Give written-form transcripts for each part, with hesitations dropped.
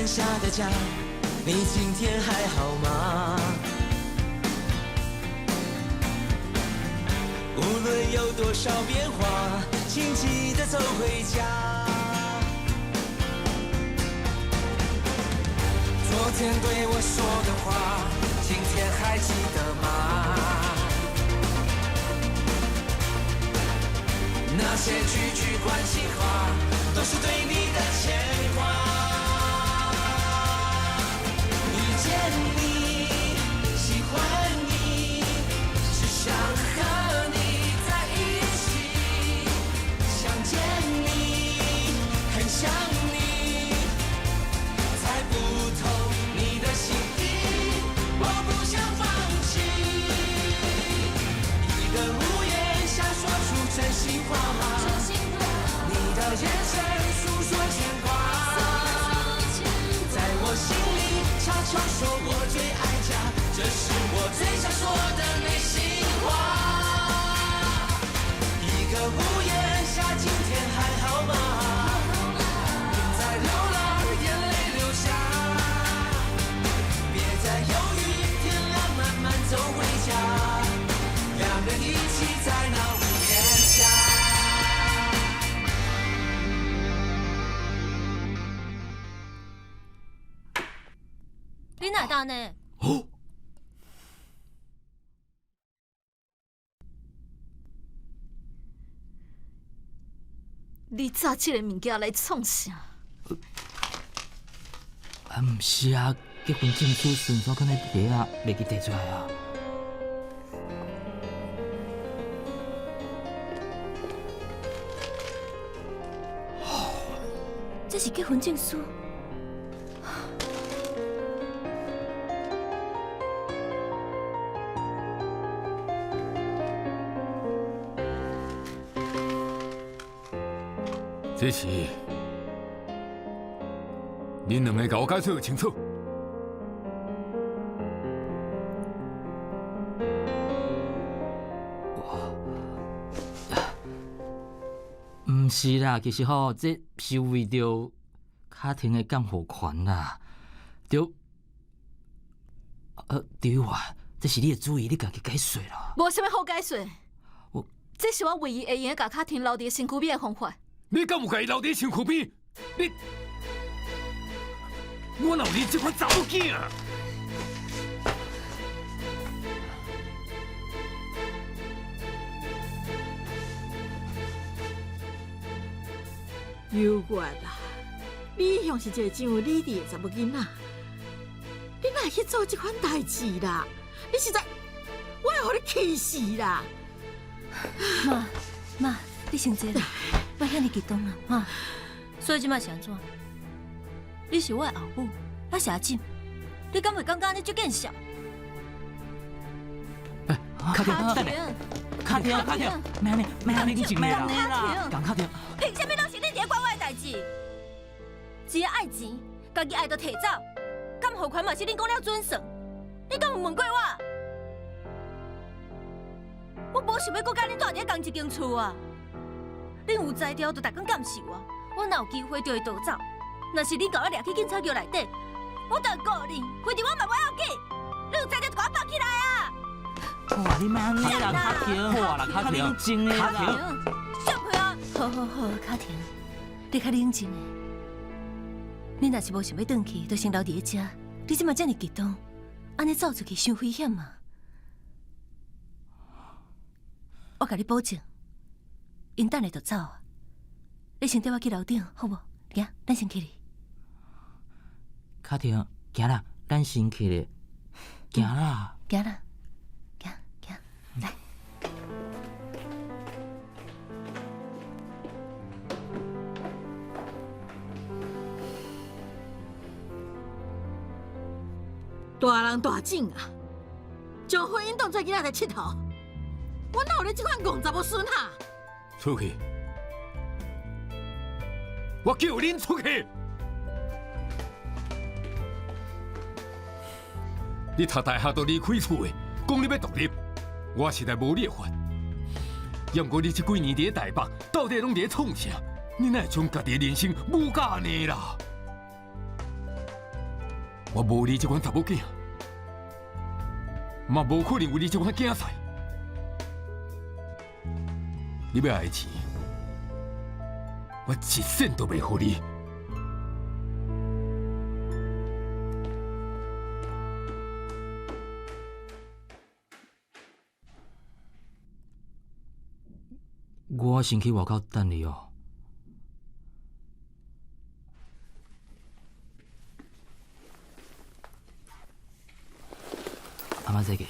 下的家，你今天還好嗎？無論有多少變化，請記得走回家。昨天對我說的話，今天還記得嗎？那些句句關心話，都是對你的牽掛。遇見你，喜歡你，只想和你在一起。想見你，很想你，猜不透你的心意，我不想放棄。一個屋檐下說出真心話，你的眼神訴說牽掛，在我心裡悄悄說我最愛家，這是我最想說的內心話。一個屋檐下，今天還好嗎？別再流浪，眼淚流下，別再猶豫，天亮慢慢走回家，兩人一起在那屋檐下。你哪會當呢？哦，你紮這个物件來創啥？啊，毋是啊，結婚證書順手囥佇袋仔，袂記提出來啊。這是結婚證書。這是恁兩个共我解釋清楚。毋是啦，其實吼，這是為著家庭的監護權啦。對，對啊，這是你的主意，你家己解釋啦。無啥物好解釋。我，這是我唯一會用得共卡婷留佇身軀邊的方法。你敢有共伊留佇身軀邊？你，我哪有你這款查某囝啊？有月啊，你一向是一个真有理智的查某囡仔，你哪會去做這款代誌啦？你實在，我會予你氣死啦！媽，媽，你先坐啦，莫遐爾激動啦，媽。所以這擺是按怎？你是我的後母，我是阿姊，你敢會感覺按呢足見笑？卡婷，等下，卡婷，卡婷，莫按呢，莫按呢，冷靜下啦，共卡婷。憑啥物攏是恁佇咧管我的代誌？一个愛錢，家己愛就提走，監護權嘛是恁講了準算，你敢有問過我？我無想欲閣佮恁住佇咧仝一間厝啊！恁有才調就逐工監視我，我若有機會就會逃走。若是恁共我掠去警察局內底，我就會告恁，反正我嘛無要緊。你有才調就共我綁起來啊！哇，你莫按呢啦，卡婷，好啊啦，卡婷，冷靜下啦，卡婷。小屁啊！好好好，卡婷，你較冷靜下。你若是無想欲轉去，就先留佇咧遮。你這擺遮爾激動，按呢走出去傷危險啊！我共你保證，𪜶等下就走啊。你先綴我去樓頂，好無？行，咱先去哩。卡婷，行啦，咱先去咧。行啦，行啦，行行，來。大人大種啊，將婚姻當做囡仔在𨑨迌，我哪有你這款戇查某孫哈？出去！我叫恁出去！你讀大學都離開厝的，講你欲獨立，我實在無你的法。猶毋過你這幾年佇咧台北，到底攏佇咧創啥？你哪會將家己的人生侮甲按呢啦？我無你這款查某囝，嘛無可能有你這款囝婿。你欲愛錢，我一仙都袂予你。我先去外口等你哦。阿媽再見。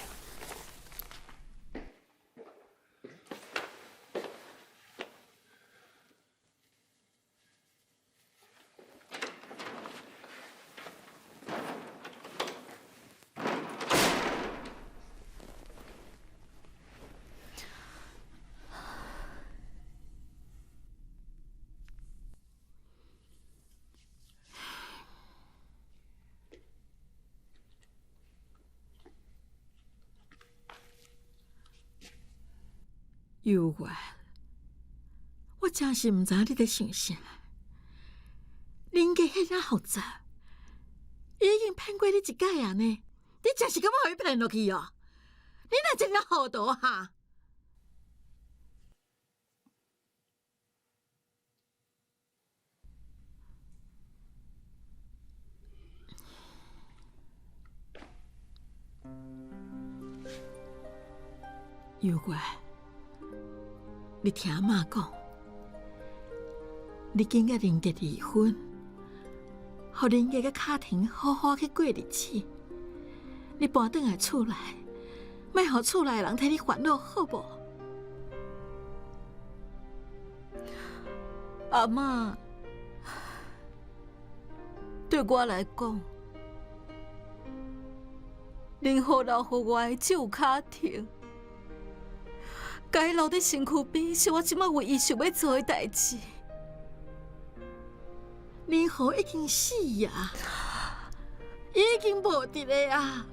有缘，我真是毋知影你咧想啥。人家遐尔复杂，伊已经骗过你一摆啊呢，你真是阁欲予伊骗落去哦？你若真尔糊涂哈？有缘，你听阿嬷讲，你紧佮林杰离婚，予林杰佮卡婷好好去过日子。你搬转来厝内，莫予厝内的人替你烦恼，好无？阿嬷，对我来讲，任何留予我的只有卡婷。共伊留伫身躯边，是我这摆唯一想欲做的代志。林豪已经死啊，已经无伫咧啊。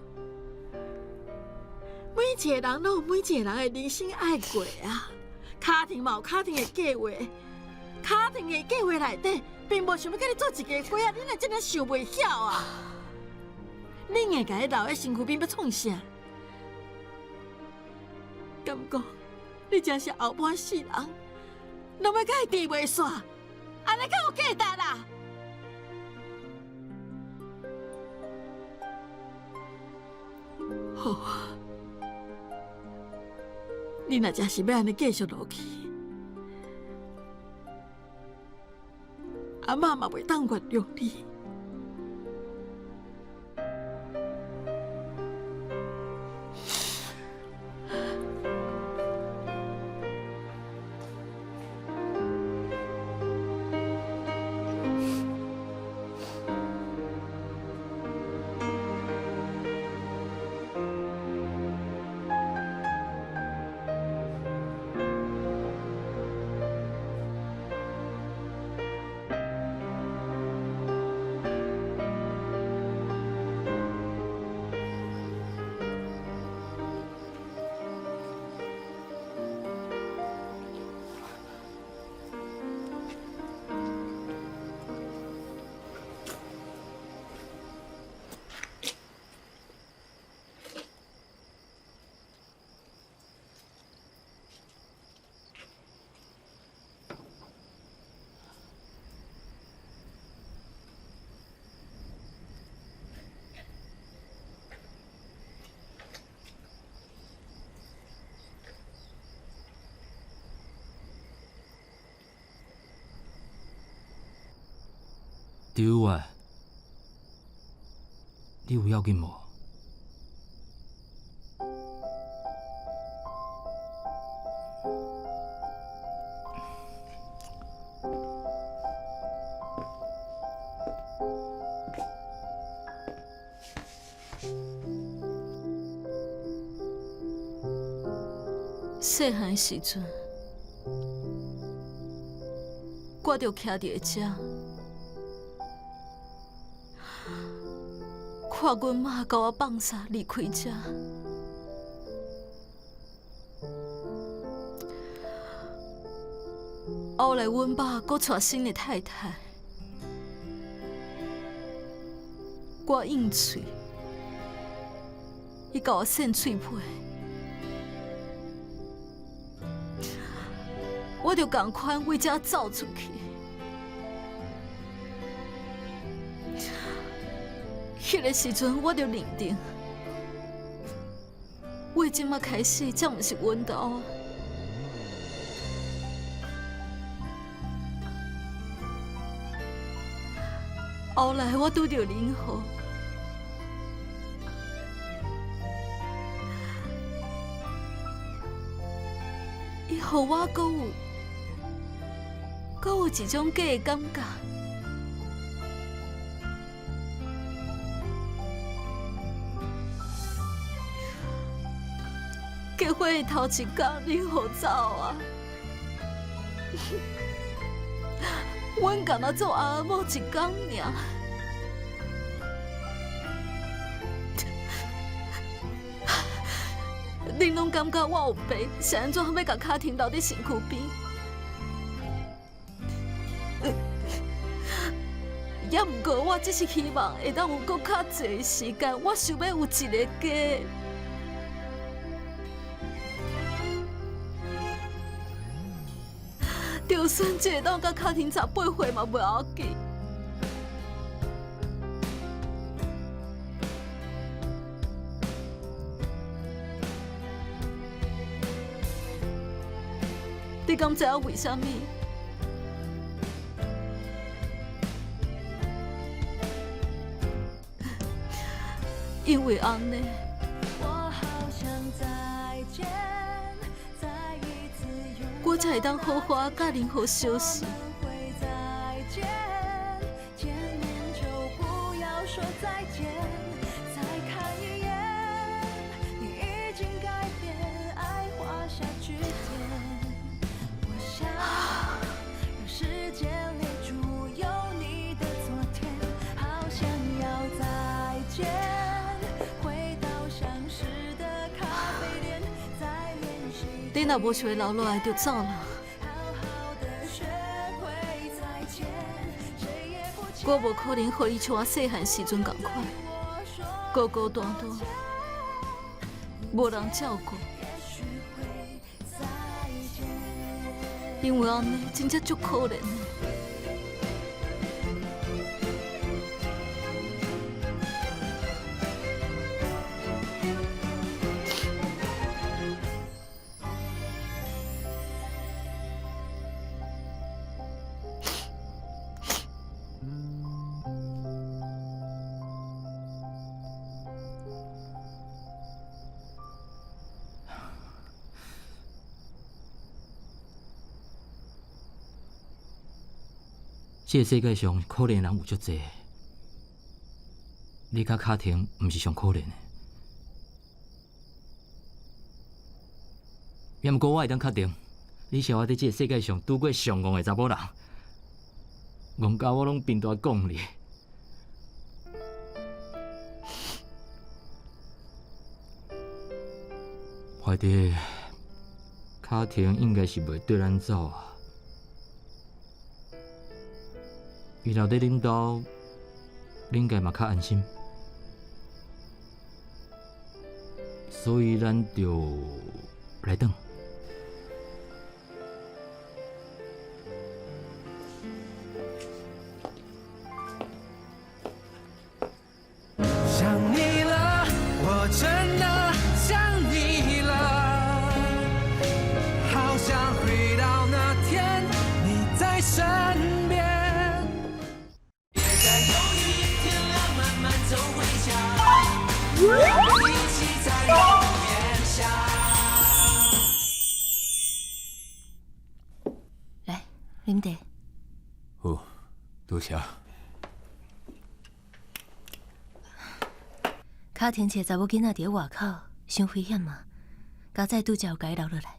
每一个人拢有每一个人的人生爱过啊。卡婷嘛有卡婷的计划，卡婷的计划内底，并无想欲佮你做一家伙啊！你若这尔想袂晓啊？你硬共伊留伫身躯边欲创啥？敢讲你真是后半世人，拢欲共伊甜袂煞，按呢敢有价值啦？好啊，你若真是欲按呢继续落去，阿嬷嘛袂当原谅你。张啊，你有要紧无？细汉的时阵，我就徛伫遮，看阮妈共我放捒离开遮。后来阮爸阁娶新的太太，我硬喙，伊共我搧喙皮，我就仝款为遮走出去。彼个时阵，我就认定，为这马开始，才毋是阮兜啊。后来我拄著林浩，伊予我阁有一种假的感觉。结婚的头一工，林浩走啊，阮干焦做翁仔某一工尔。恁拢感觉我有病，是按怎欲共卡婷留伫身躯边？也毋过，我只是希望会当有阁较济时间，我想欲有一个家。就算只会当佮卡婷18岁嘛，袂要紧。你敢知影为啥物？因为按呢，我才会当好好佮林浩相识。你若无想欲留落来，就走啦。我无可能予你像我细汉时阵仝款，孤孤单单，无人照顾。因为按呢，真正足可怜的。这个世界上可怜的人有足济，你佮卡婷毋是上可怜的。也毋过我会当确定，你是我伫这个世界上拄过上戆的查某人，戆到我拢贫大讲你。怀弟，卡婷应该是袂缀咱走啊。伊留伫恁兜，恁应该嘛较安心，所以咱就来转。想你了，我真的想你了，好想回到那天你在身边。别再犹豫，天亮慢慢走回家，让我们一起在屋檐下。来，啉茶。好，多谢。卡婷一个查某囡仔伫咧外口，伤危险啊！佳哉拄才有共伊留落来。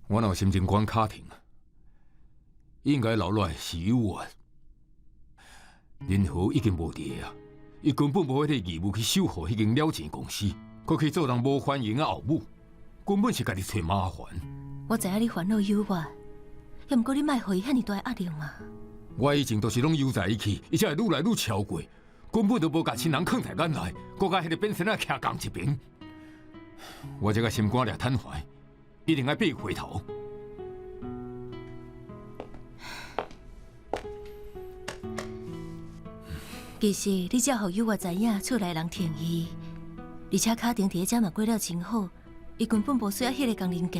我哪有心情管卡婷啊？应该留落来是有缘。林和已经无伫啊，伊根本无彼个义务去守护彼间了钱公司，阁去做人无欢迎的后母，根本是家己揣麻烦。我知影你烦恼有我，也毋过你莫予伊遐尔大的压力嘛。我以前都是攏悠哉伊去，伊才會愈來愈超過，根本就無共親人囥在眼內，閣佮彼个變身仔徛仝一邊。我這个心肝掠坦懷，一定愛爬回頭。其實你只予有我知影，厝內人疼伊，而且卡婷佇咧遮嘛過了真好，伊根本無需要彼个工人格。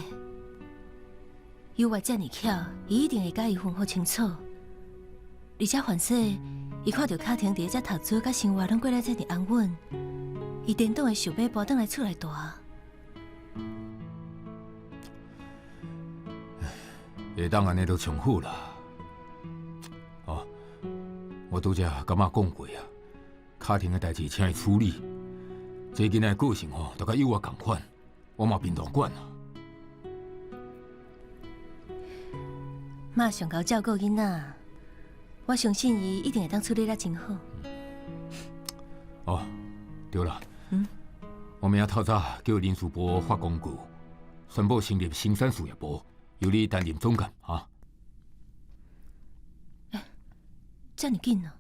有我遮爾巧，伊一定會共伊吩咐清楚。而且凡勢，伊看著卡婷佇咧遮讀書佮生活攏過了遮爾安穩，伊顛倒會想欲搬轉來厝內蹛。會當按呢就上好啦。哦，我拄才佮媽講過啊，卡婷的代誌請伊處理。這囡仔的個性吼，就佮有我仝款，我嘛貧當管啊。媽上𠢕照顧囡仔，我相信伊一定會當處理得真好。哦，對啦，我明仔透早叫人事部發公告，宣布成立生產事業部，由你擔任總監哈。欸，遮爾緊啊！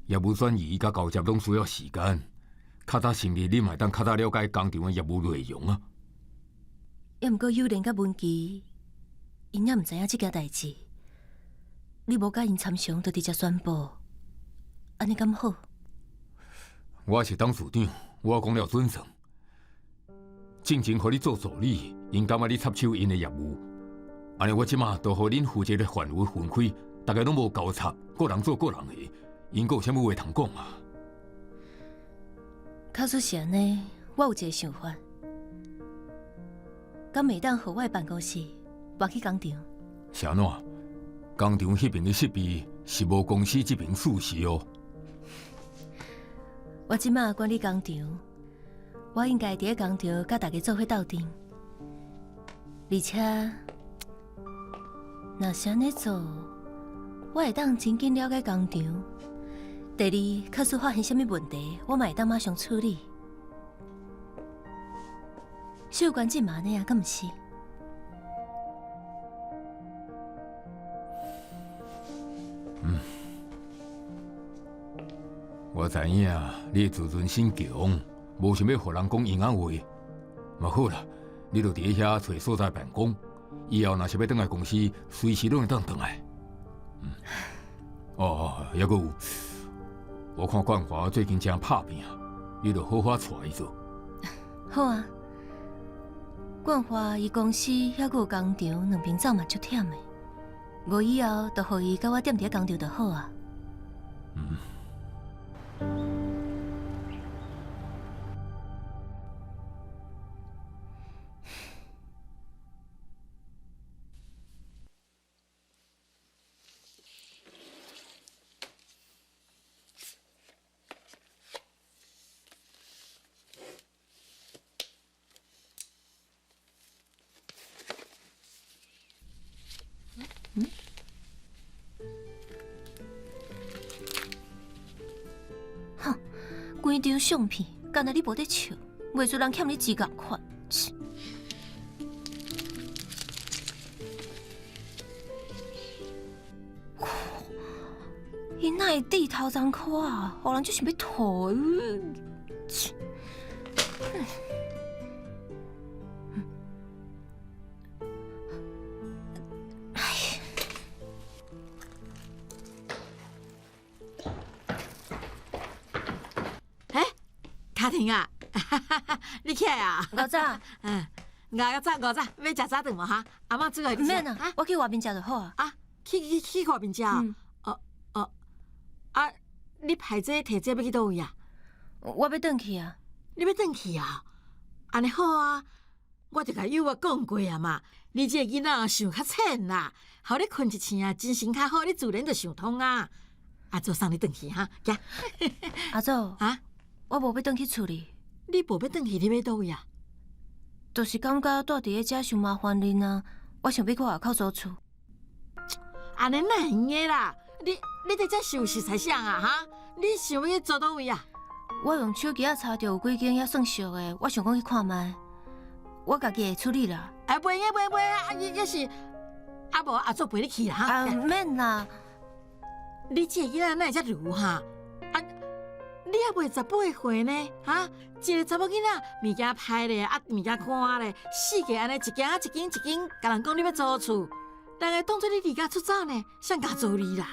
業務轉移佮交接攏需要時間，較早成立，你嘛會當較早了解工廠的業務內容啊。猶毋過友蓮佮文琪，𪜶猶毋知影這件代誌，你無共𪜶參詳，就直接宣布，按呢敢好？我是董事長，我講了準算。進前予你做助理，𪜶感覺你插手𪜶的業務，按呢我這馬就予恁負責的範圍分開，大家攏無交叉，各人做各人的，𪜶閣有啥物話通講啊？假使是按呢，我有一个想法，敢會當予我的辦公室搬去工廠？是按怎？工廠彼爿的設備是無公司這爿舒適哦。我這馬管理工廠，我應該佇咧工廠佮大家做伙鬥陣，而且若是按呢做，我會當真緊了解工廠。第二，假使發現啥物問題，我嘛會當馬上處理。秀關這嘛按呢啊，敢毋是？嗯，我知影你自尊心強，無想欲予人講閒仔話。嘛好啦，你就佇咧遐揣所在辦公，以後若是欲轉來公司，隨時攏會當轉來。嗯，哦哦，猶閣有，我看冠華最近誠拍拚，你著好好帶伊做。好啊，冠華伊公司猶閣有工廠，兩邊走嘛足忝的。無以後就予伊佮我踮佇咧工廠就好啊。嗯。哼，規張相片，敢若你無咧笑，袂輸人欠你錢仝款。切！伊哪會低頭髒箍啊？予人足想欲吐的。切！欸，卡婷啊，你起來啊？五早。嗯，五早五早，欲食早頓無哈？阿嬤煮予你。毋免啦，我去外面食就好啊。啊，去外面食？哦哦，啊，你排這提這欲去佗位啊？我欲轉去啊。你欲轉去啊？按呢好啊，我就共友我講過啊嘛。你這个囡仔想較淺啦，予你睏一醒啊，精神較好，你自然就想通啊。阿祖送你轉去哈，行。阿祖啊，我無欲轉去厝裡。你無欲轉去，你欲佗位啊？就是感覺蹛佇咧遮傷麻煩恁啊，我想欲去外口租厝。按呢哪會用的啦？你佇遮受熟似啥啊？哈？你想欲去租佗位啊？我用手機仔查著有幾間猶算俗的，我想講去看覓，我家己會處理啦。哎，袂用袂袂啊！抑是阿啊無阿祖陪你去啦啊，哈。免啦。你這個囡仔哪會遮魯哈？啊，你猶未18歲呢？哈，一個查某囡仔物件歹咧，啊物件寬咧，四界按呢一間一間一間，共人講你欲租厝，人會當做你離家出走呢？誰敢租你啦？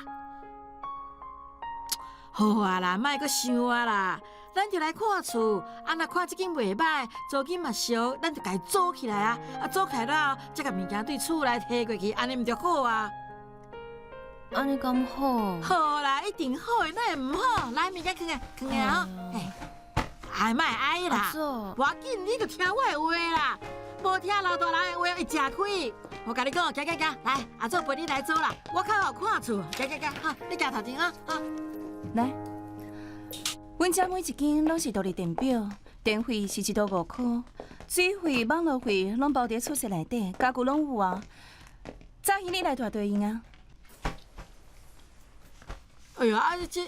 好啊啦，莫閣想啊啦，咱就來看厝，啊若看這間袂䆀，租金嘛俗，咱就共伊租起來啊！啊租起來了後，才共物件對厝內提過去，按呢毋就好啊？按呢敢好？好啦，一定好的，哪會毋好？來，物件囥下，囥下吼。哎，哎，莫愛啦，阿祖，無要緊，你就聽我的話啦，無聽老大人的話會食虧。我共你講，行行行，來，阿祖陪你來租啦，我較好看厝，行行行，好，你行頭前啊，好。來，阮遮每一間攏是獨立電表，電費是一度五箍，水費、網路費攏包佇厝稅內底，家具攏有啊。早起你來大對應啊。哎喲，啊這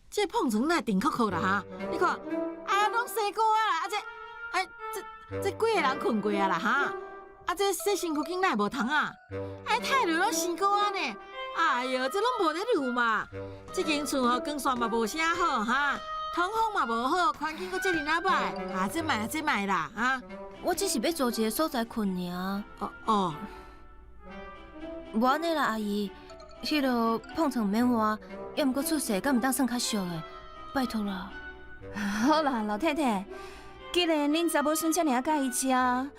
這碰床哪會定扣扣啦哈？你看，啊攏生果啊啦，啊這，哎這這幾個人睏過啊啦哈？啊這洗身軀間哪會無窗啊？哎太熱攏生果啊呢！哎喲，這攏無咧攄嘛！這間厝吼光線嘛無啥好哈，通風嘛無好，環境閣這爾仔歹，啊這莫這莫啦啊！我只是欲租一個所在睏爾。哦哦，無按呢啦，阿姨，彼落膨床毋免換，猶毋過厝稅敢毋當算較俗的，拜託啦。好啦，老太太，既然恁查某孫遮爾仔佮意食，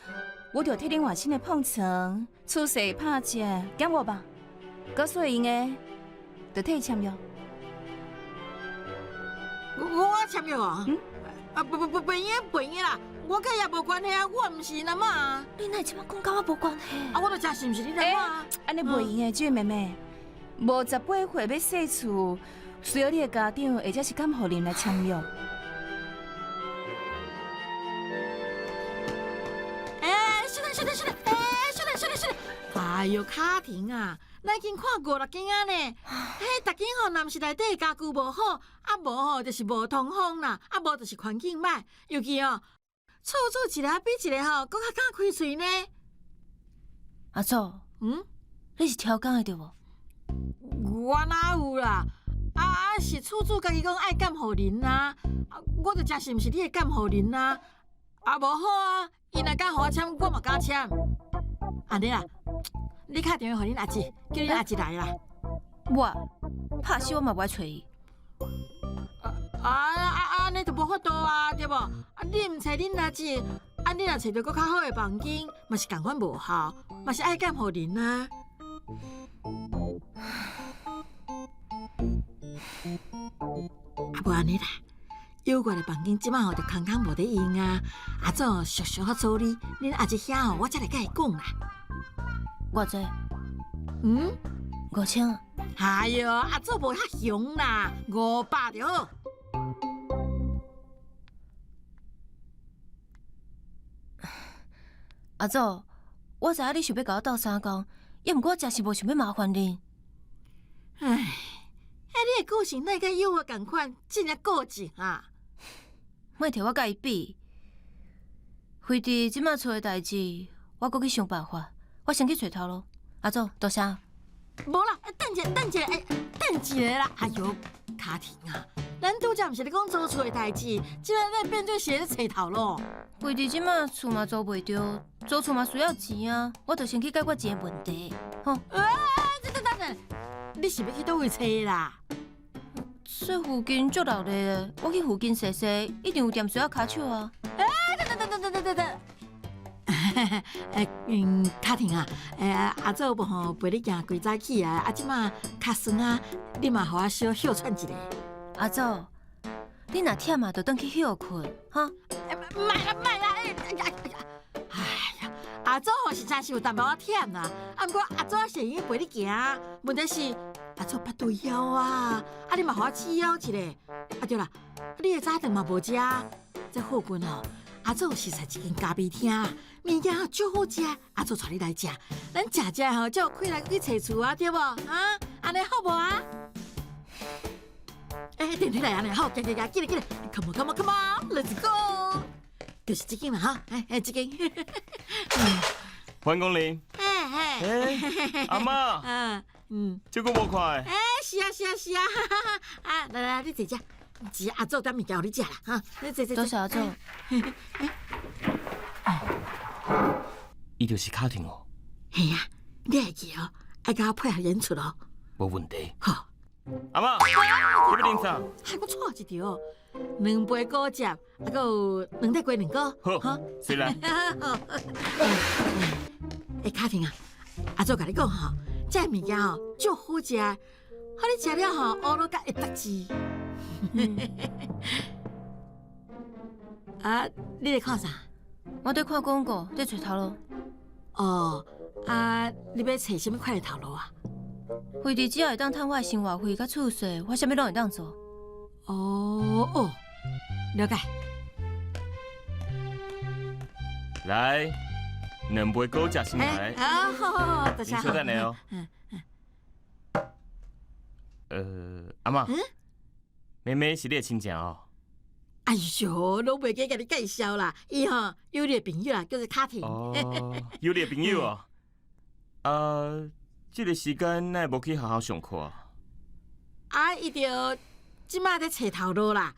我就替恁換新的膨床，厝稅拍折減500，閣需用的，就替伊簽約。我簽約啊？嗯？啊不不不，袂用袂用啦！我佮伊也無關係啊，我毋是𪜶阿嬤啊。你哪會這擺講佮我無關係？啊，我就真是毋是恁阿嬤啊。按呢袂用的，這位妹妹，無18歲欲踅厝，需要你的家長或者是監護人來簽約。欸，小等小等小等，欸，小等小等小等，哎喲，卡婷啊，咱已經看五六間啊呢，彼逐間吼，若毋是內底家具無好，啊無吼就是無通風啦，啊無就是環境歹，尤其哦，厝主一个比一個吼，閣較敢開喙呢。阿祖，嗯，你是超工的對無？我哪有啦？啊啊，是厝主家己講愛監護人啊，啊，我就真是毋是你的監護人啊，啊無好啊，伊若敢予我簽，我嘛敢簽。按呢啦，你敲電話予恁阿姊，叫恁阿姊來啦。我拍死我嘛無愛揣伊。啊啊啊！按呢就無法度啊，對無？啊，你毋揣恁阿姊，啊，你若揣著閣較好的房間，嘛是仝款無效，嘛是愛監護人啊。啊，無按呢啦，有我的房間這擺吼就空空無咧用啊。阿祖熟熟仔處理，恁阿姊遐吼，我才來佮伊講啦。偌濟？嗯？5000。哎喲，阿祖無遐凶啦，500就好。阿祖，我知影你想欲共我鬥相共，猶毋過我真是無想欲麻煩你。唉，欸，你的個性哪會佮幼兒仝款，這爾固執啊？莫提我佮伊比，非佇這擺厝的代誌，我閣去想辦法。我先去揣頭路。阿祖，多謝。無啦，等一下，等一下，欸，等一下啦！哎喲，卡婷啊，咱拄才毋是咧講租厝的代誌，這擺咱變做是咧揣頭路。為佇這擺厝嘛租袂著，租厝嘛需要錢啊，我就先去解決錢的問題，吼。欸，等等等，你是欲去佗位揣啦？這附近足熱鬧的，我去附近踅踅，一定有店需要跤手啊。欸，等等等等等等等。欸，嗯，卡婷啊，欸，阿祖母吼陪你行規早起啊，啊，這擺較酸啊，你嘛予我小歇喘一下。阿祖，你若忝啊，就轉去歇睏，哈。欸，莫啦莫啦，欸，哎呀哎呀，哎呀，阿祖吼是真是有淡薄仔忝啦，啊，毋過阿祖是會用陪你行，問題是阿祖腹對枵啊，啊，你嘛予我指枵一下。啊對啦，你的早頓嘛無食，這附近吼。阿祖熟似一間咖啡廳，物件足好食，阿祖帶你來食，咱食食吼才有氣力去揣厝啊，對無？啊，按呢好無啊？欸，電梯來按呢好，行行行，緊來緊來，Come on come on come on，Let's go，就是這間啦哈，欸欸，這間。歡迎光臨。嘿嘿。欸，阿嬤，這久無看。欸，是啊是啊是啊，啊，來來，你坐這，是阿祖點物件予你食啦，哈，你坐坐。多謝阿祖。伊就是卡婷哦。嘿啊，你會記哦，愛共我配合演出哦。無問題。好。阿嬤，你欲啉啥？害我錯一條，兩杯果汁，啊，閣有兩塊雞卵糕。好，隨來。欸，卡婷啊，阿祖共你講吼，這个物件吼足好食，予你食了吼，烏腦甲會得志。啊，你咧看啥？我佇看廣告，佇揣頭路。哦，啊，你欲揣啥物款的頭路啊？惠弟只要會當趁我的生活費佮厝稅，我啥物攏會當做。哦哦，了解。來，兩杯果汁先來。啊，好好好，多謝。你稍等下哦。阿嬤，妹妹是你的親情哦。哎喲，攏袂記共你介紹啦，伊吼有你的朋友啦，叫做卡婷。哦，有你的朋友哦。啊，這个時間哪會無去學校上課啊？啊，伊就這馬佇揣頭路啦。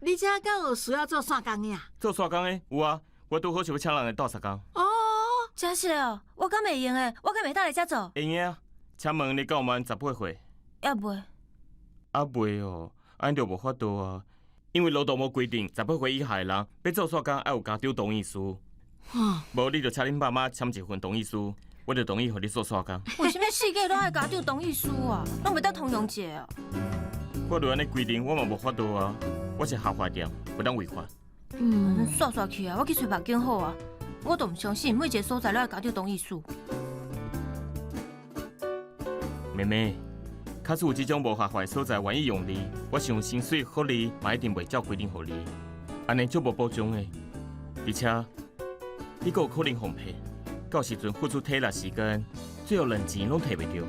你這敢有需要做散工的啊？做散工的有啊，我拄好想欲請人來鬥相共。哦，真實哦，我敢會用的，我敢會當來遮做。會用的啊，請問你敢有滿18歲？猶未。猶未哦，按呢就無法度啊，因為勞動部規定，18歲以下的人欲做散工愛有家長同意書。無你就請恁爸媽簽一份同意書，我就同意予你做散工。為啥物世界攏愛家長同意書啊？攏袂當通融一下哦。法律按呢規定，我嘛無法度啊。我是合法店，袂當違法。煞煞去啊！我去揣別間好啊。我都毋相信每一个所在攏愛家長同意書。妹妹，假使有這種無合法的所在願意用你，我想薪水福利嘛一定袂照規定予你，按呢足無保障的。而且你閣有可能予騙，到時陣付出體力時間，最後連錢攏提袂著，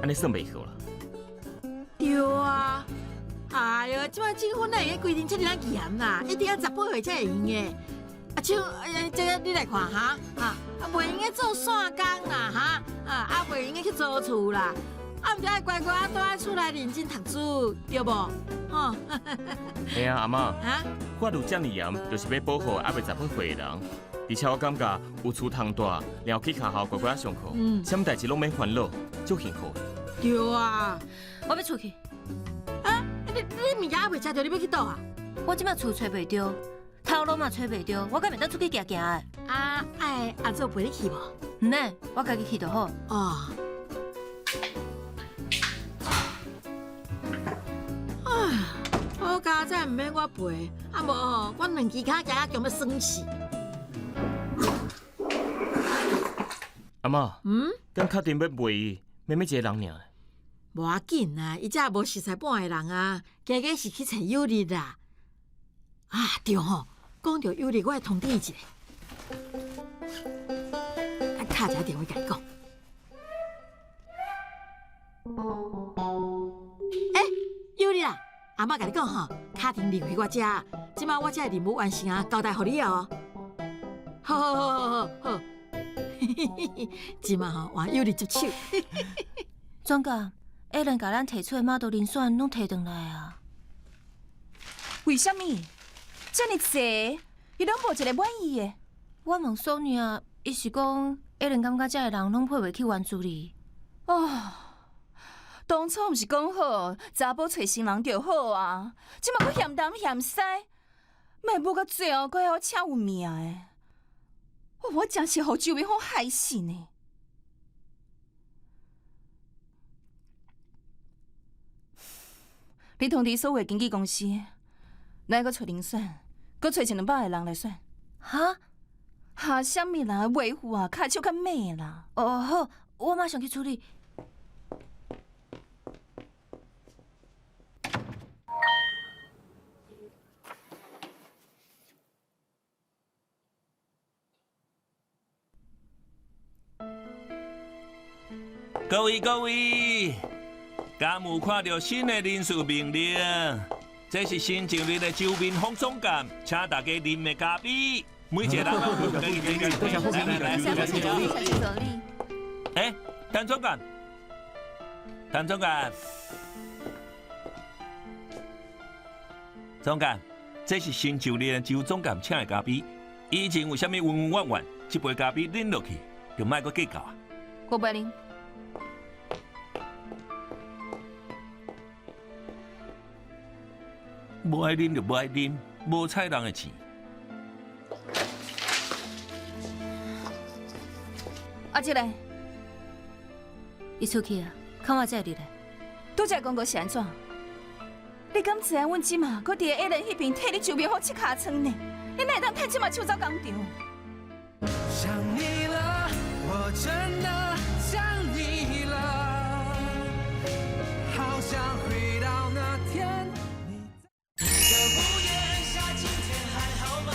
按呢算袂好啦。對啊，哎喲，這擺政府哪會用規定這爾仔嚴啦？一定愛18歲才會用的。啊，像哎，這个你來看哈，啊，袂用得做散工啦，哈，啊，袂用得去租厝啦，啊，毋著愛乖乖仔蹛佇厝內認真讀書，對無？吼。嘿啊，阿嬤，啊，法律這爾嚴，就是欲保護猶未18歲的人。而且我感覺有厝通蹛，然後去學校乖乖仔上課，啥物代誌攏免煩惱，足幸福。對啊，我欲出去。啊，你物件猶未食著，你欲去佗啊？我這擺厝揣袂著，頭路嘛揣袂著，我敢袂當出去行行的。啊，愛阿祖陪你去無？毋免，我家己去就好。哦。啊，好佳哉，毋免我陪，啊無吼，我兩支跤行甲強欲酸死。阿嬤，敢確定欲賣伊？妹妹一個人爾。無要緊啦，伊遮無熟似半个人啊，加減是去揣有利啦。啊，對吼，講著有利，我會通知伊一下。啊，敲一下電話共伊講。欸，有利啊，阿嬤共你講吼，卡婷離開我遮，這擺我遮的任務完成啊，交代予你哦。好好好好好好，這擺吼換有利接手。總監，艾倫共咱提出的馬道人選攏提轉來啊？為啥物？遮爾濟，伊攏無一个滿意的。我問索女啊，伊是講艾倫感覺遮的人攏配袂起原助理。哦，當初毋是講好，查埔揣新人就好啊，這擺閣嫌東嫌西，莫舞到最後，閣愛我請有名的。我真是予周明峰害死呢！你通知所有的經紀公司，來閣揣人選，閣揣一兩百个人來選。哈？哈？啥物啦？維護啊，跤手較猛啦。哦，好，我馬上去處理。各位各位，敢有看著新的人事命令？這是新上任的周明峰總監，請大家啉个咖啡。每一个人攏有家己的。來來來，謝謝總理，謝謝總理。欸，陳總監，陳總監，總監，這是新就任周總監請的咖啡。以前有啥物恩恩怨怨，這杯咖啡啉落去就莫閣計較啊。我不愛啉。無愛啉就無愛啉，無彩人的錢。阿姐咧，伊出去啊，較晚才會入來。拄才講過是按怎？你敢知影阮這馬閣佇個 A 人彼邊替你周明峰拭尻川呢？你哪會當替這馬搶走工廠？想你了，我真的想你了，好想回到那天。你的屋檐下，今天還好嗎？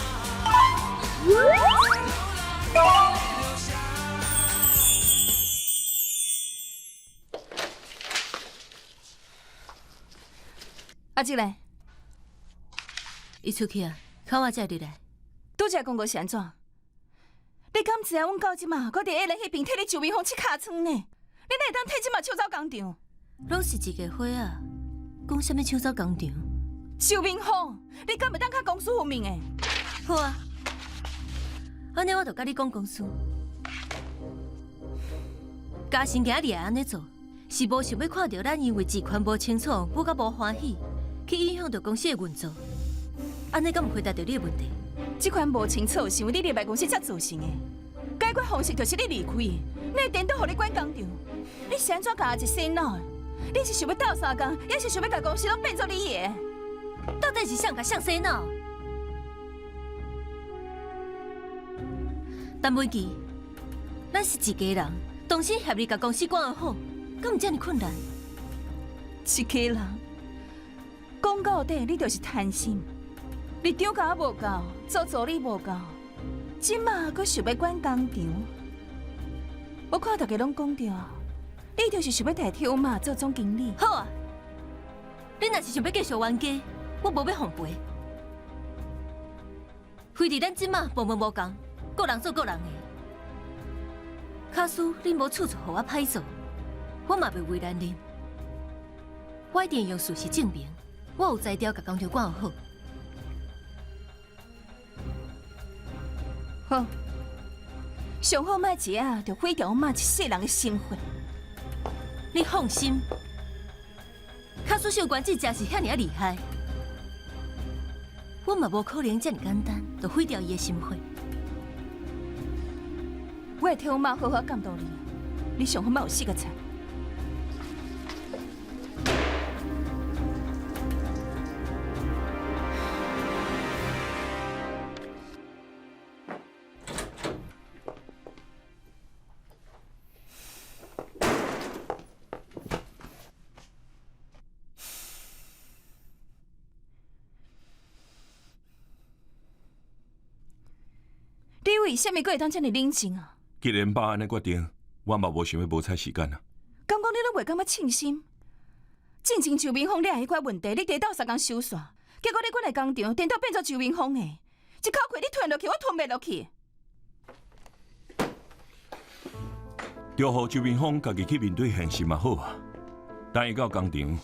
阿姊咧，伊出去啊，較晚才會入來。拄才講過是按怎？你敢知影阮到這馬，閣佇 A 人彼邊替你周明峰拭尻川呢？你哪會當替這馬搶走工廠？攏是一家伙仔，講啥物搶走工廠？周明峰，你敢會當較公私分明的？好啊，按呢我就佮你講公事。嘉誠今日會按呢做，是無想欲看著咱因為職權無清楚，我較無歡喜，去影響著公司的運作。按呢敢有回答著你的問題？這款無清楚是因為你入來公司才造成的，解決方式就是你離開，哪會顛倒予你管工廠？你是按怎共阿一洗腦的？你是想欲鬥相共，抑是想欲共公司攏變做你的？到底是誰共誰洗腦？陳文琪，咱是一家人，同心協力共公司管好，敢有遮爾困難？一家人，講到底，你就是貪心。你長教無夠，做助理無夠，這馬閣想欲管工廠。我看大家攏講著，你就是想欲代替阮媽做總經理。好啊，你若是想欲繼續冤家，我無欲奉陪。非佇咱這馬部門無仝，各人做各人的。假使恁無處處予我歹做，我嘛袂為難恁。我一定會用事實證明，我有才調共工廠管好。好，上好莫一下就毀掉阮媽一世人的心血。你放心，假使秀娟這真是遐爾仔厲害，我嘛無可能遮爾簡單就毀掉伊的心血。我會替阮媽好好監督你，你上好莫有四個菜。你為啥物閣會當遮爾冷靜啊？既然爸按呢決定，我嘛無想欲無彩時間啊。敢講你攏袂感覺慶幸？進前周明峰掠彼塊問題，你佇鬥相共收煞，結果你過來工廠，顛倒變做周明峰的，一口氣你吞落去，我吞袂落去。就予周明峰家己去面對現實嘛好啊。等伊到工廠，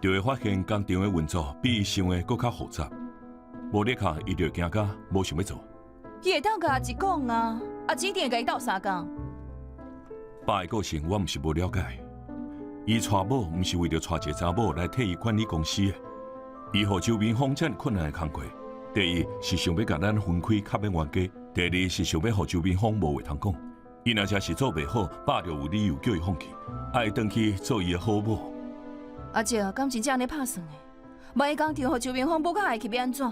就會發現工廠的運作比伊想的閣較複雜。無立刻，伊就會驚甲無想欲做。伊會當共阿姊講啊，阿姊一定會共伊鬥相共。爸的個性我毋是無了解，伊娶某毋是為著娶一個查某來替伊管理公司的。伊予周明峰遮爾困難的工課，第一是想欲共咱分開，較免冤家；第二是想欲予周明峰無話通講。伊若真是做袂好，爸就有理由叫伊放棄，愛伊轉去做伊的好某。阿姊，敢真正按呢拍算的？萬一工廠予周明峰母較愛去，欲按怎？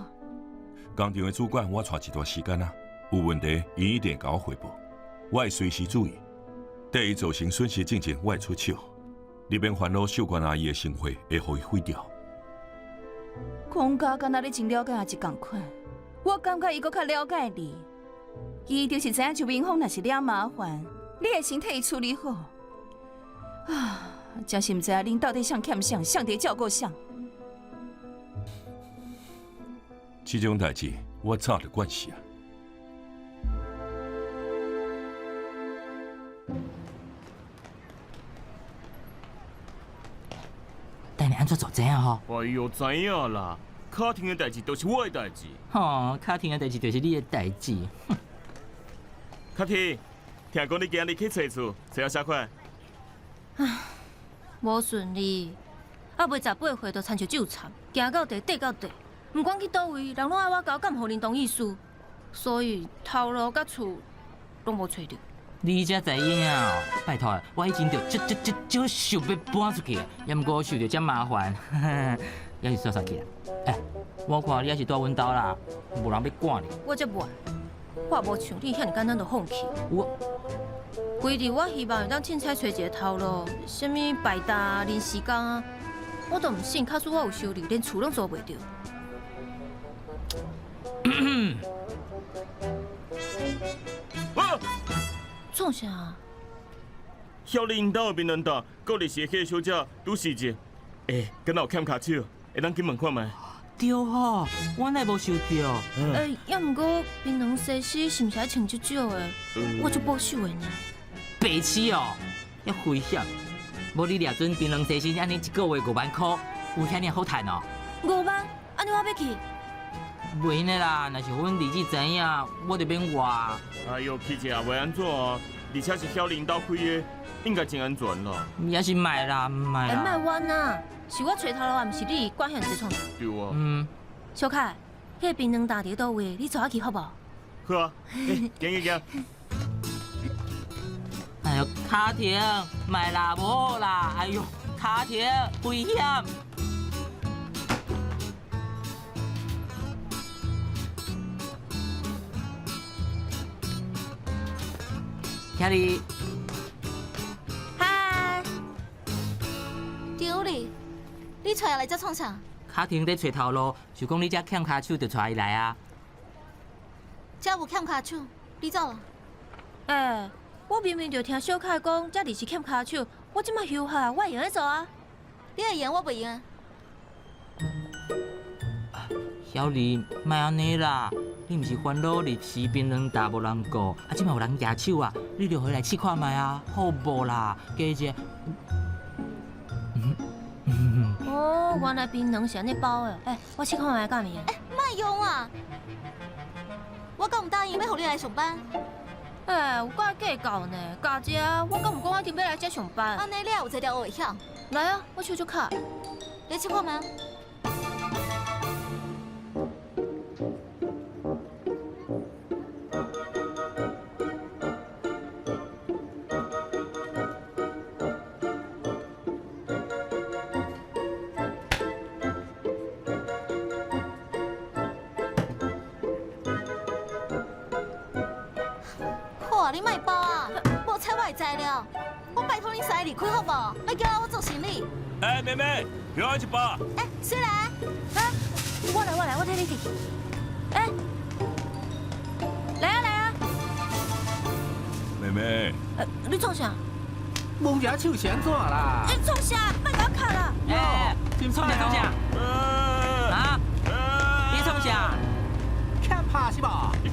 工廠的主管我帶一段時間啊，有問題伊一定會共我匯報，我會隨時注意。對伊造成損失進前，我會出手。你免煩惱秀娟阿姨的生活會予伊毀掉。講甲敢若你真了解阿姊仝款，我感覺伊閣較了解你。伊就是知影周明峰若是惹麻煩，你會先替伊處理好。啊，真是毋知影恁到底誰欠誰，誰佇照顧誰。這種代誌我早就慣勢啊。等下按怎做知影吼？哎哟，知影啦，卡婷的代志都是我的代志。吼，卡婷的代志就是你的代志。卡婷，听讲你今日去揣厝，揣到啥款？唉，无顺利，犹未18岁就亲像纠缠，行到地，缀到地，毋管去佗位，人拢爱我交监护人同意书，所以头路佮厝拢无揣著。你才知影哦，拜托，我以前就足足足足想欲搬出去，也毋过受著遮麻烦，犹是煞煞去啊。欸，我看你犹是蹛阮兜啦，无人欲管你。我才无爱，我也无像你遐尔简单就放弃。我，规日我希望会当凊彩揣一个头路，啥物排搭、临时工啊，我都毋信，假使我有收入，连厝拢租袂著。创啥？晓你𪜶兜的槟榔摊，阁临时的彼个小姐拄时节，欸，敢若有欠跤手，会当去问看觅。对吼，我哪会无想著？欸，犹毋过槟榔西施是毋是爱穿足少的？我足保守的呢。白痴哦，遐危险！无你掠准槟榔西施按呢一个月5万箍，有遐尔好趁哦？5万？按呢我欲去？袂的啦，若是予阮儿子知影，我就免活。哎哟，去者也袂按怎啊，而且是晓你𪜶兜开的，应该真安全啦。也是莫啦，莫啦。欸，莫冤啊！是我揣头路，毋是你管遐济创啥？对啊。嗯。小凯，彼个槟榔摊伫佗位？你带我去好无？好啊，欸，行行行。哎哟，卡婷，莫啦，无好啦！哎哟，卡婷，危险！遐里，嗨，张丽，你带伊来遮创啥？卡婷咧揣头路，想讲你遮欠跤手，就带伊来啊。遮无欠跤手，你走啦。欸，我明明就听小凯讲，遮临时欠跤手，我这马休假，我会用得做啊。你会用，我袂用。小丽，莫按呢啦。你毋是烦恼临时槟榔摊无人顾，啊，这马有人举手啊，你就回来试看觅啊，好无啦？加一个。哦，原来槟榔是按呢包的。欸，我试看觅敢会用。欸，莫用啊！我敢毋答应欲予你来上班？欸，有够爱计较呢，加这我敢毋讲我一定欲来遮上班？按呢你也有才调学会晓。来啊，我手足卡。你试看觅。你莫包啊！无采我的材料，我拜托恁三个离开好无？莫叫我做生理。欸，妹妹，许我一包。欸，谁来？啊，我来，我来，我替你去。欸，来啊来啊！妹妹。你创啥？摸一下手是按怎啦？欸，创啥？莫共我敲啦！欸，创啥创啥？啊？你创啥？欠拍是无？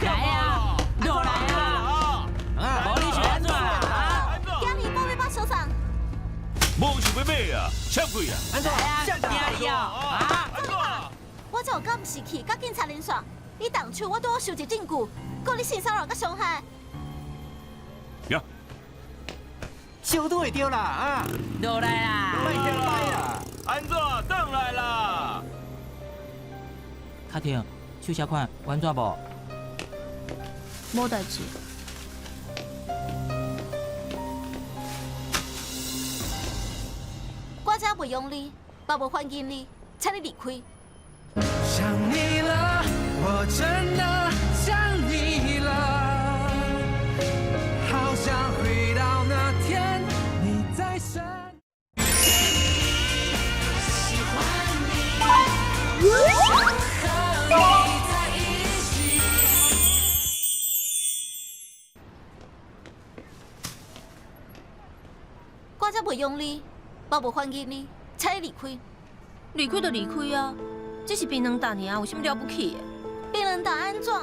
来啊！落来啊！无你是按怎啊？今日宝贝把手上。无想欲买啊，啥鬼啊？按怎？惊你哦！啊？怎？我才有监视器，佮警察联线。你动手，我拄好收集证据，告你性骚扰佮伤害。呀！小拄会著啦啊！落来啦！莫听歹啦！按怎？转来啦！卡婷，手写款完全无？无代志。我才袂用你，也无欢迎你，请你离开。想你了，我真的想你了，好想回到那天你在身。喜欢你，想和你在一起。我才袂用你，也无欢迎你，请你离开。离开就离开啊，这是槟榔摊尔，有啥物了不起的？槟榔摊按怎？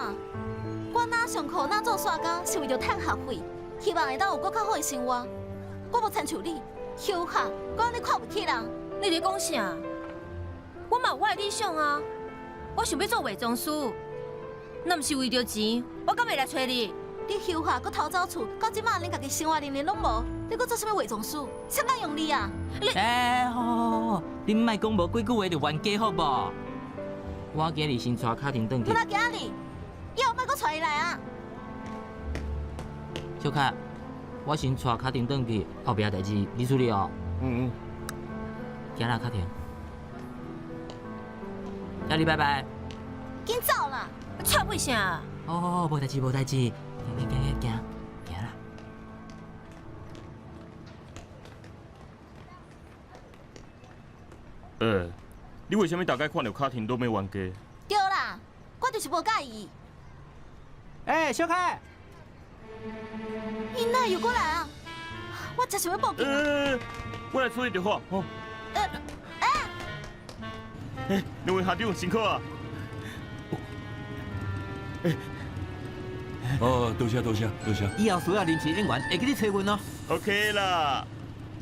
我哪上课哪做煞工，是为著趁学费，希望会当有阁较好的生活。我无亲像你，休学，阁按呢看袂起人，你咧讲啥？我嘛有我的理想啊！我想欲做化妆师，若毋是为著钱，我敢会来揣你？你休学阁偷走厝，到这马连家己生活能力拢无，你阁做啥物化妆师？谁敢用你啊？你欸，好好好好，恁莫讲无几句话就冤家好无？我今日先带卡婷转去。毋通今日，以后莫阁带伊来啊！小凯，我先带卡婷转去，后壁代志你处理哦。嗯嗯。行啦，卡婷。亚丽，拜拜。紧走啦！吵屁啥？哦，无代志，无代志，行行行行行啦。欸，你为啥物逐摆看著卡婷拢欲冤家？对啦，我就是无佮意。欸，小凯，𪜶哪会又阁来啊？我真想欲报警。欸，我来处理就好。吼。欸，两位校长辛苦啊！哦，多谢多谢多谢。以后需要临时演员，会记得揣阮哦。 OK 啦，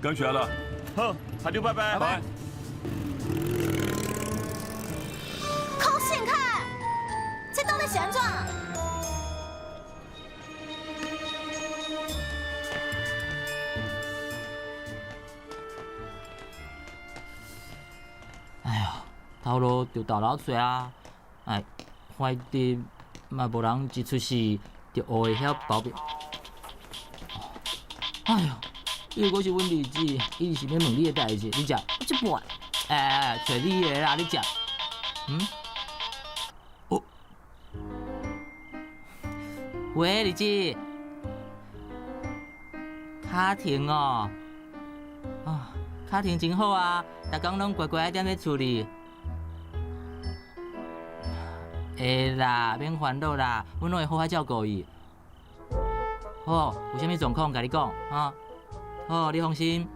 感谢啦。好，校长拜拜。拜。柯信凯，这到底是按怎？哎呦，头路就豆流揣啊！哎，反正嘛无人一出世就学会晓包庇。哎呦，又阁是阮儿子，伊是欲问你的代志，你食？我这无。哎，揣你的啦，你食。嗯？哦。喂，儿子。卡婷哦。啊，卡婷真好啊，逐工拢乖乖踮咧厝里。会啦，免烦恼啦，阮拢会好好照顾伊。好，有啥物状况，共你讲啊。好，你放心。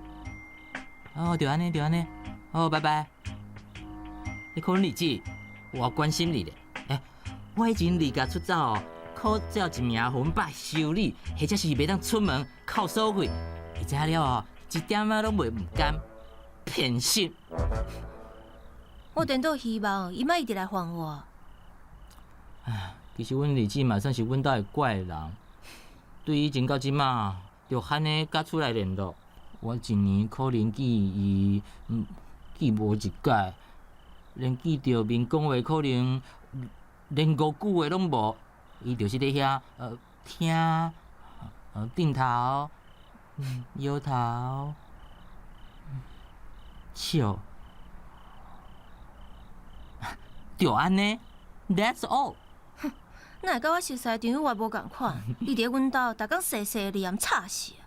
哦，就按呢，就按呢。好，拜拜。你看阮儿子，我关心你咧。欸，我以前离家出走哦，考照一名予阮爸修理，或者是袂当出门扣锁费。伊知影了后，一点仔拢袂毋甘，偏心。我颠倒希望伊莫一直来烦我。唉，其实阮儿子嘛算是阮兜的怪人，对以前到这马，就罕呢佮厝内联络。我一年可能见伊，见无一摆，连见著面讲话可能连五句话拢无。伊就是咧遐听，点头，摇头，笑，就按呢，That's all。哼，哪会佮我熟似的张友也无仝款？伊伫阮兜，逐工细细念，吵死啊！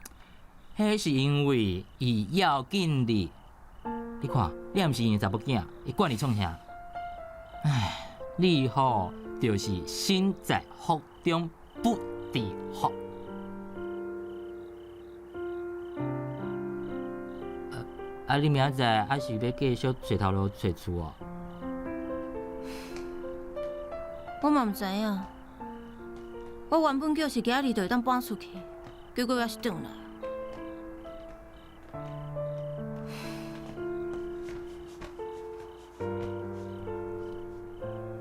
彼是因为伊要紧你。你看，你也毋是𪜶的查某囝，伊管你创啥？唉，你吼就是身在福中不知福。啊，你明仔载还是欲继续揣头路揣厝哦？我嘛毋知影，我原本叫是今仔日就会当搬出去，结果犹是转来。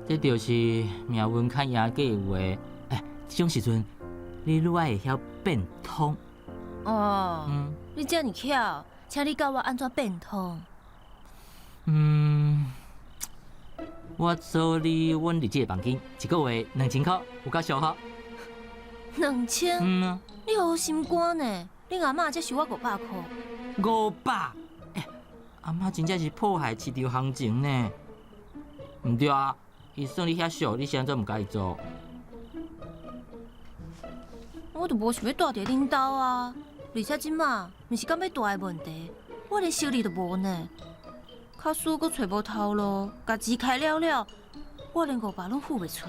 这就是命运较赢计划。欸，这种时阵，你愈爱会晓变通。哦，你遮尔巧，请你教我按怎变通。我租你阮儿子的房间，一个月2000箍，有够俗吼？2000？嗯啊。你予我心肝呢？恁阿嬷才收我500箍。500？欸，阿嬷真正是破坏市场行情呢。毋对啊，伊算你遐俗，你是按怎毋共伊租？我就无想欲蹛伫恁兜啊，而且这马毋是讲欲蹛的问题，我连行李都无呢。假使阁揣无头路，共钱开了了，我连500拢付袂出。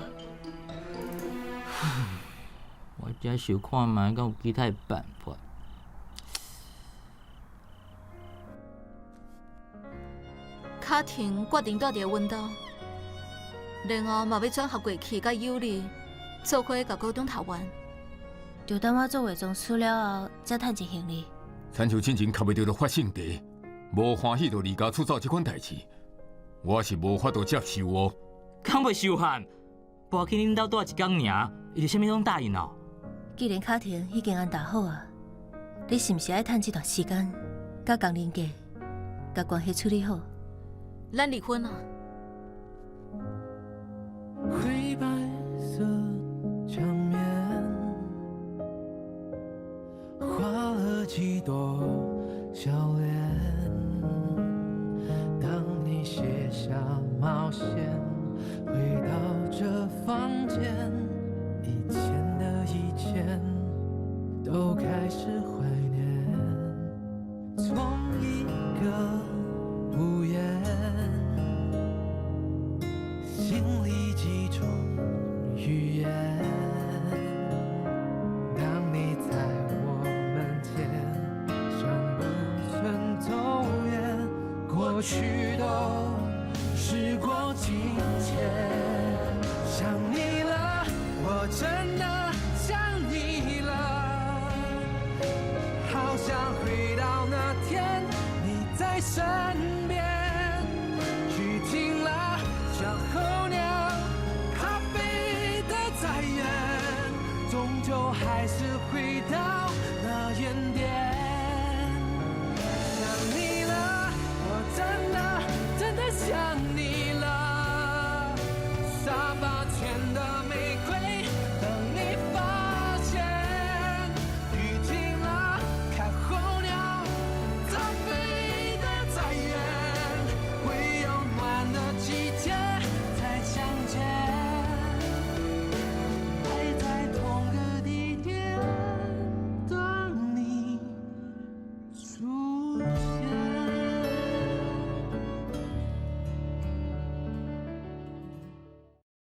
我才想看觅，敢有其他的办法。卡婷决定蹛伫阮兜，然后嘛欲转学过去，佮尤里做伙共高中读完。就等我做化妆师了后，才趁一行李。亲像进前磕袂著就发性地，無歡喜就離家出走這款代誌，我是無法度接受哦。敢袂受限？無去恁兜蹛一工爾，伊就啥物攏答應哦。既然卡婷已經安搭好啊，你是毋是愛趁這段時間，佮江仁傑共關係處理好？咱離婚啊！灰白色牆面，畫了幾朵笑臉。當你卸下帽線，回到這房間，以前的一切都開始懷念。從一個屋檐，心裡幾種語言。當你在我門前，像不曾走遠，過去都時過境遷。想你了，我真的想你了，好想回到那天你在身邊。雨停了，像候鳥，它飛得再遠，終究還是回到那原點。想你了，我真的真的想你了。沙發前的玫瑰，等你發現。雨停了，看候鳥，它飛得再遠，會有暖的季節再相見，還在同個地點等你出現。